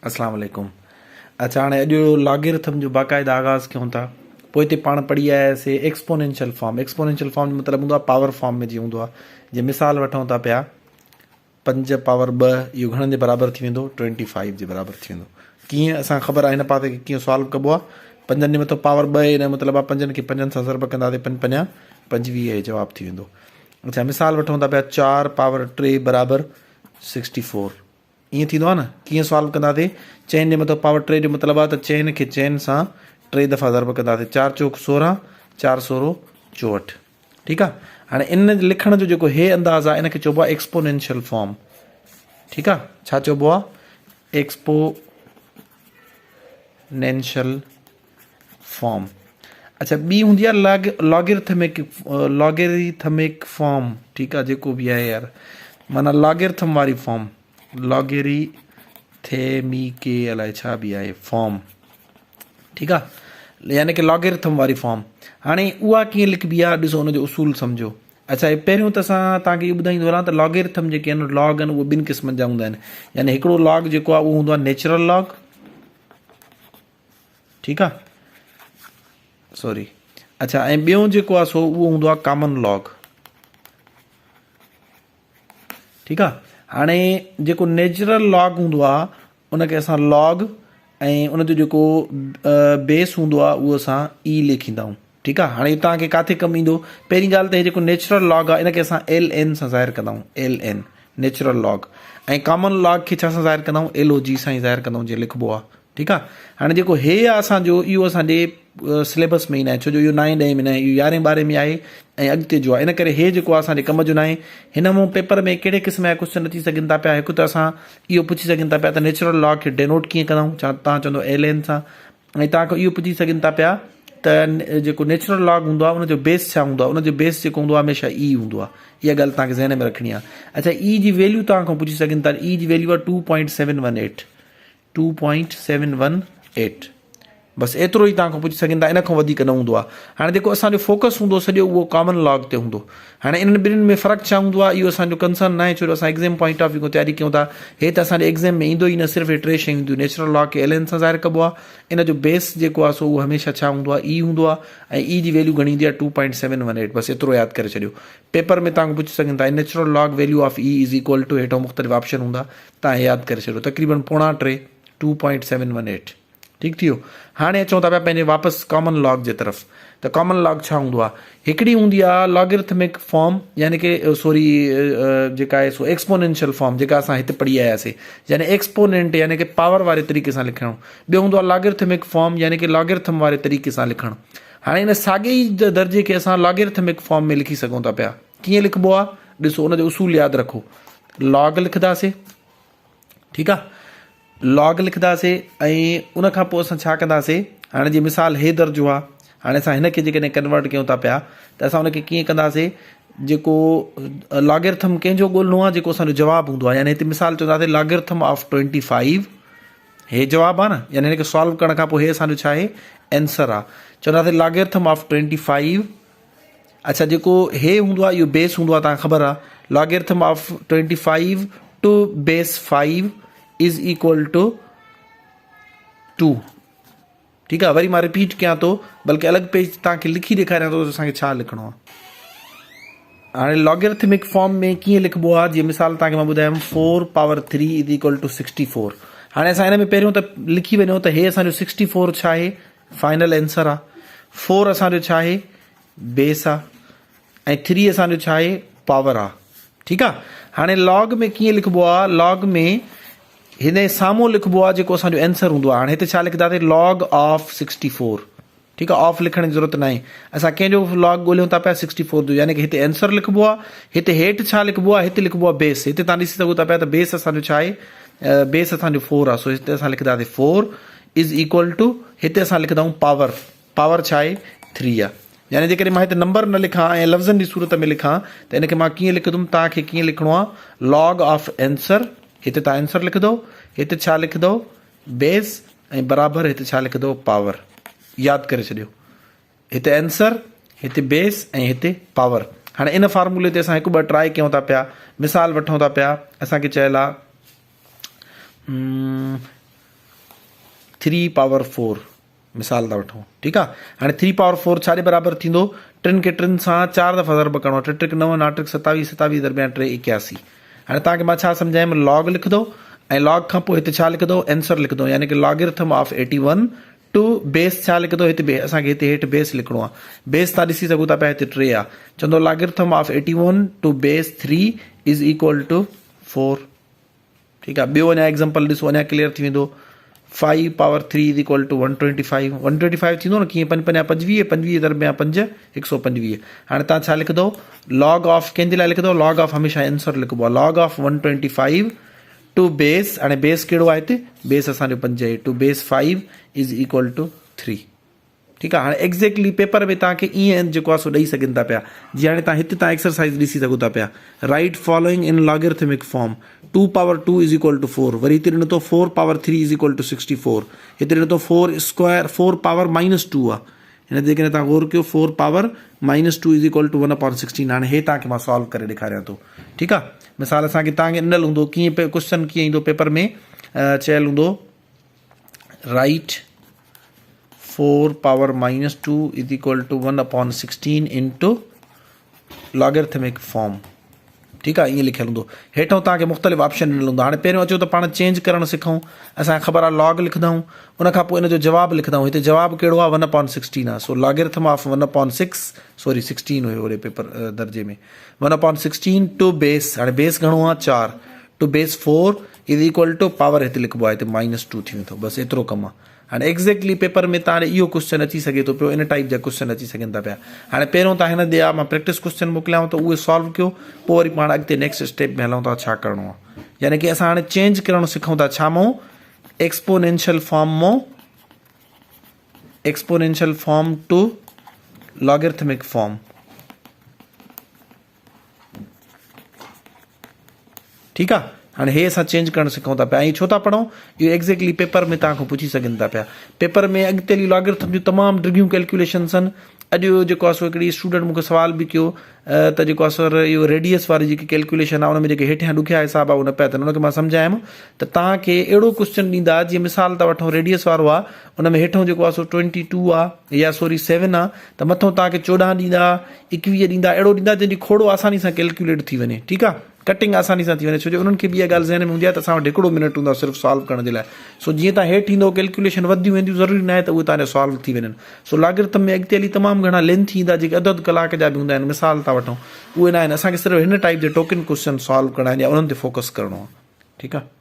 اسلام عليڪم اڇا هاڻي اڄ لاگرٿم جو باقاعده آغاز ڪيون ٿا پوء هتي پاڻ پڙهي آياسي ايڪسپونينشل فارم ايڪسپونينشل فارم جو مطلب هوندو آهي پاور فارم ۾ جيئن هوندو آهي جي مثال وٺون ٿا پيا پنج پاور ٻه اهو گهڻن جي برابر ٿي ويندو ٽوئنٽي فائيو جي برابر ٿي ويندو ڪيئن اسان خبر آهي هن پاسي کي ڪيئن سالو ڪبو آهي پنجن جي مٿو پاور ٻه ان جو مطلب آهي پنجن کي پنجن سان ضرب ڪنداسي پنج پنجا پنجويهه هي جواب ٿي ويندو اڇا مثال وٺون ٿا پيا چار پاور ٽي برابر سڪسٽي فور ائين ٿيندو آهي نه؟ ڪيئن سوالو ڪنداسين؟ چئن جي مٿان پاور ٽي جو مطلب آهي ته چئن کي چئن سان ٽي دفعا ضرب ڪنداسين. چار چوڪ 16، چار سورو 64. ٺيڪ آهي؟ هاڻي ان لکڻ جو جيڪو هي انداز آهي ان کي چئبو آهي ايڪسپونينشل فارم. ٺيڪ آهي؟ ڇا چئبو آهي؟ Exponential form. اڇا ٻي هوندي آهي لاگ لاگرٿمڪ لاگريٿمڪ فارم. ٺيڪ آهي جيڪو به آهي يار معنيٰ لاگرٿم واري فارم. لاگريٿميڪي الائي ڇا به آهي فارم ٺيڪ آ يعني ڪي لاگرٿم واري فارم هاڻي اها ڪيئن لکبي آ ڏسو ان جو اصول سمجھو اڇا هي پهريون ته اسان توهان کي اهو ٻڌائيندو هلان ته لاگرٿم جيڪي آهن لاگ آهن اهي ٻن قسمن جا هوندا آهن يعني هڪڙو لاگ جيڪو آ اهو هوندو آ نيچرل لاگ ٺيڪ آ سوري اڇا ۽ ٻيو جيڪو آ سو اهو هوندو آ ڪامن لاگ ٺيڪ آ هاڻي جيڪو نيچرل لاگ هوندو آ ان کي اسان لاگ ۽ ان جو جيڪو بيس هوندو آ اهو اسان اي ليکيندا آهيون ٺيڪ آ هاڻي توهان کي ڪاٿي ڪم ايندو پهرين ڳالهه ته هي جيڪو نيچرل لاگ آ ان کي اسان ايل اين سان ظاهر ڪندا آهيون L N natural log ۽ common log کي ڇا سان ظاهر ڪندا آهيون ايل او جي سان ئي ظاهر ڪندا آهيون جيئن لکبو آ ٺيڪ آ هاڻي جيڪو هي آ اسان جو اهو اسان جي سليبس ۾ ئي ناهي ڇو جو اهو نائين ڏهين ۾ ناهي اهو يارهين ٻارهين ۾ آهي ۽ اڳتي جو آهي ان ڪري هي جيڪو آ اسان جي ڪم جو ناهي هن مون پيپر ۾ ڪهڙي قسم جا ڪوشچن اچي سگهن ٿا پيا هڪ ته اسان اهو پڇي سگهن ٿا پيا ته نيچرل لا کي ڊينوٽ ڪيئن ڪندا آهيون ڇا تان چوندو ايل اين سان ۽ تان کان اهو پڇي سگهن ٿا پيا ته جيڪو نيچرل لاگ هوندو آهي ان جو بيس ڇا هوندو آهي ان جو بيس جيڪو هوندو آهي هميشه اي هوندو آهي اها ڳالهه تان کي ذهن ۾ رکڻي آهي اڇا اي جي ويليو تان کان پڇي سگهن ٿا اي جي ويليو آهي 2.718 two point seven one eight بس ايترو ئي توهان کان پڇي سگهن ٿا ان کان وڌيڪ نه هوندو آهي هاڻي جيڪو اسان جو فوڪس هوندو سڄو اهو ڪامن لاگ تي هوندو هاڻي انهن ٻنهين ۾ فرق ڇا هوندو آهي اهو اسان جو ڪنسرن ناهي ڇو جو اسان ايگزام پوائنٽ آف ويو کان تياري ڪيون ٿا هي ته اسان جي ايگزام ۾ ايندو ئي نه صرف هي ٽي شيون هونديون نيچرل لاگ کي ايل اين سان ظاهر ڪبو آهي ان جو بيس جيڪو آهي سو اهو هميشه ڇا هوندو آهي اي هوندو آهي ۽ اي جي ويليو گهڻي هوندي آهي two point seven one eight بس ايترو ياد ڪري ڇڏيو پيپر ۾ توهان کان پڇي سگهن ٿا natural log value of E is equal to هيٺون مختلف آپشن هوندا تان ياد ڪري ڇڏيو تقريبن پوڻا ٽي، two point seven one eight, ٺيڪ ٿي ويو هاڻي اچون ٿا پيا پنهنجي واپس ڪامن لاگ جي طرف ته ڪامن لاگ ڇا هوندو آهي هڪڙي هوندي آهي لاگرٿمڪ فارم يعني ڪي سوري جيڪا آهي سو ايڪسپونينشل فارم جيڪا اسان هت پڙهي آياسي يعني ايڪسپونينٽ يعني ڪي پاور واري طريقي سان لکڻ ٻيو هوندو آهي لاگرٿمڪ فارم يعني ڪي لاگرٿم واري طريقي سان لکڻ هاڻي ان ساڳي ئي درجي کي اسان لاگرٿمڪ فارم ۾ لکي سگهون ٿا پيا ڪيئن لکبو آهي ڏسو ان جو اصول ياد رکو لاگ لکنداسي ٺيڪ آ لاگ لکنداسي ۽ ان کان پوء اسان ڇا ڪنداسي هاڻي جي مثال هي درجو آ هاڻي اسان هن کي جيڪڏهن ڪنورٽ ڪيون ٿا پيا ته اسان ان کي ڪيئن ڪنداسي جيڪو لاگرٿم ڪنهن جو ڳولڻو آ جيڪو اسان جو جواب هوندو آ يعني هتي مثال چونداسي لاگرٿم آف 25 هي جواب آ نه يعني هن کي سالو ڪرڻ کان پوء هي اسان جو ڇا آهي آنسر آ چونداسي لاگرٿم آف 25 اڇا جيڪو هي هوندو آهي اهو بيس هوندو آهي تان خبر آهي logarithm of 25 to base 5 is equal to 2 ٺيڪ آهي وري مان رپيٽ ڪيان ٿو بلڪه الڳ پيج تان کي لکي ڏيکاريان ٿو اسان کي ڇا لکڻو آهي هاڻي لاگرٿمڪ فارم ۾ ڪيئن لکبو آهي جيئن مثال تان کي مان ٻڌايم 4 پاور 3 is equal to 64 هاڻي اسان هن ۾ پهريون ته لکي وڃو ته هي اسان جو 64 ڇا آهي فائنل آنسر آ 4 اسان جو ڇا آهي بيس آ ۽ 3 اسان جو ڇا آهي پاور آ ٺيڪ آ هاڻي لاگ ۾ ڪيئن لکبو آ لاگ ۾ هن جي سامهون لکبو آ جيڪو اسان جو آنسر هوندو آ هاڻي هتي ڇا لکنداسين لاگ آف 64 ٺيڪ آ آف لکڻ جي ضرورت ناهي اسان ڪنهن جو لاگ ڳوليون ٿا پيا 64 جو يعني ڪي هتي آنسر لکبو آ هتي هيٺ ڇا لکبو آ هتي لکبو آ بيس هتي تان ڏسي سگهو ٿا پيا ته بيس اسان جو ڇا آهي بيس اسان جو 4 آ سو هتي اسان لکنداسين 4 is equal two هتي اسان لکندا آهيون پاور پاور ڇا آهي ٿري آهي يعني جيڪڏهن مان هتي نمبر نه لکان ۽ لفظن جي صورت ۾ لکان ته ان کي مان ڪيئن لکندم توهان کي ڪيئن لکڻو آهي لاگ آف آنسر هتي توهان آنسر لکندو هتي ڇا لکندو بيس ۽ برابر هتي ڇا لکندو پاور ياد ڪري ڇڏيو هتي آنسر هتي بيس ۽ هتي پاور هاڻي ان فارمولي تي اسان هڪ ٻه ٽرائي ڪيون ٿا پيا مثال وٺون ٿا پيا اسان کي چيل آهي. ٿري پاور فور مثال ٿا وٺون ٺيڪ آ هاڻي ٿري پاور فور ڇا جي برابر ٿيندو ٽن کي ٽن سان چار دفعا ضرب ڪرڻو آ ٽي ٽرڪ نو نو ٽرڪ ستاويهه ستاويهه ضرب ٽي ايڪياسي هاڻي توهان کي مان ڇا سمجهايم لاگ لکندو ۽ لاگ کان پوء هتي ڇا لکندو آنسر لکندو يعني ڪي logarithm of eighty one to base ڇا لکندو هتي بي اسان کي هتي هيٺ بيس لکڻو آ بيس تان ڏسي سگهو ٿا پيا هتي ٽي آ چوندو logarithm of eighty one to base three is equal to four ٺيڪ آ ٻيو اڃا ايگزامپل ڏسو اڃا ڪليئر ٿي ويندو five power three is equal to one twenty five one twenty five ٿيندو نه ڪيئن پنج پنجا پنجويهه پنجويهه ضرب پنج هڪ سو پنجويهه هاڻي تان ڇا لکندو لاگ آف ڪنهن جي لاء لکندو لاگ آف هميشه آنسر لکبو آ log of one twenty five to base هاڻي بيس ڪهڙو آهي هتي بيس اسان جو پنج آهي to base five is equal to three ٺيڪ آهي هاڻي ايگزيڪٽلي پيپر ۾ توهان کي ائين جيڪو آهي سو ڏئي سگهن ٿا پيا جي هاڻي توهان هتي توهان ايڪسرسائز ڏسي سگهو ٿا پيا write following in logarithmic form two power two is equal to four وري هتي ڏنو اٿو four power three is equal to sixty four هتي ڏنو اٿو four square four power minus two آهي هن تي جيڪڏهن توهان غور ڪيو four power minus two is equal to one upon sixteen هاڻي هي توهان کي مان سالو ڪري ڏيکاريان ٿو ٺيڪ آهي مثال اسان کي توهان کي ڏنل هوندو ڪيئن ڪوشچن ڪيئن ايندو پيپر ۾ چيل هوندو write four power minus two is equal to one upon sixteen into logarithmic form ٺيڪ آهي ائين لکيل هوندو هيٺون توهان کي مختلف آپشن ڏنل هوندا هاڻي پهريون اچو ته پاڻ چينج ڪرڻ سکون اسان کي خبر آهي لاگ لکندا آهيون ان کان پوء ان جو جواب لکندا آهيون هتي جواب ڪهڙو آهي ون اپان سڪسٽين آهي سو logarithm of one upon six sorry sixteen هيو هوڏي پيپر درجي ۾ one upon sixteen to base هاڻي بيس گهڻو آهي چار to base four is equal to power هتي لکبو آهي هتي مائنس ٽو ٿي ويندو بس ايترو ڪم آهي هاڻي ايگزيڪٽلي پيپر ۾ تان ڏي اهو ڪوسچن اچي سگهي ٿو پيو ان ٽائيپ جا ڪوسچن اچي سگهن ٿا پيا هاڻي پهريون تان هن ڏي آ مان پريڪٽس ڪوسچن موڪليانو ته اهي سالو ڪيو پوء وري پاڻ اڳتي نيڪسٽ اسٽيپ ۾ هلون ٿا ڇا ڪرڻو آ يعني ڪي اسان هاڻي چينج ڪرڻ سکون ٿا ڇا مون ايڪسپونينشل فارم مون exponential form to logarithmic form ٺيڪ آ هاڻي هي اسان چينج ڪرڻ سکون ٿا پيا ۽ ڇو ٿا پڙهون اهو ايگزيڪٽلي پيپر ۾ توهان کان پڇي سگهن ٿا پيا پيپر ۾ اڳتي هلي لاگرٿم جون تمام ڊگهيون ڪيلڪيوليشنس آهن اڄ جيڪو آ سو هڪڙي اسٽوڊنٽ مونکي سوال به ڪيو ته جيڪو آ سر اهو ريڊيس واري جيڪي ڪيلڪيوليشن آ ان ۾ جيڪي هيٺيان ڏکيا حساب آ اهي نه پيا اچن ان کي مان سمجهايم ته توهان کي اهڙو ڪوشچن ڏيندا جيئن مثال ٿا وٺون ريڊيس وارو آ ان ۾ هيٺون جيڪو آ سو ٽوئنٽي ٽو آ يا سوري سيون آ ته مٿون توهان کي چوڏهن ڏيندا ايڪويهه ڏيندا اهڙو ڏيندا جنهن جي کوڙو آساني سان ڪيلڪيوليٽ ٿي وڃي ٺيڪ آ ڪٽنگ آساني سان ٿي وڃي ڇو جو انهن کي به اها ڳالهه ذهن ۾ هوندي آهي ته اسان وٽ هڪڙو منٽ هوندو آهي صرف سالو ڪرڻ جي لاء سو جيئن توهان هيٺ ايندو ڪيلڪيوليشن وڌنديون وينديون ضروري ناهي ته اهي توهان جا سالو ٿي وڃن سو لاگرٿم ۾ اڳتي هلي تمام گهڻا لينٿ ايندا جيڪي اڌ اڌ ڪلاڪ جا به هوندا آهن مثال ٿا وٺون اهي ناهن اسان کي صرف هن ٽائيپ جا ٽوڪن ڪوشچن سالو ڪرڻا آهن يا انهن تي فوڪس ڪرڻو آهي ٺيڪ آهي.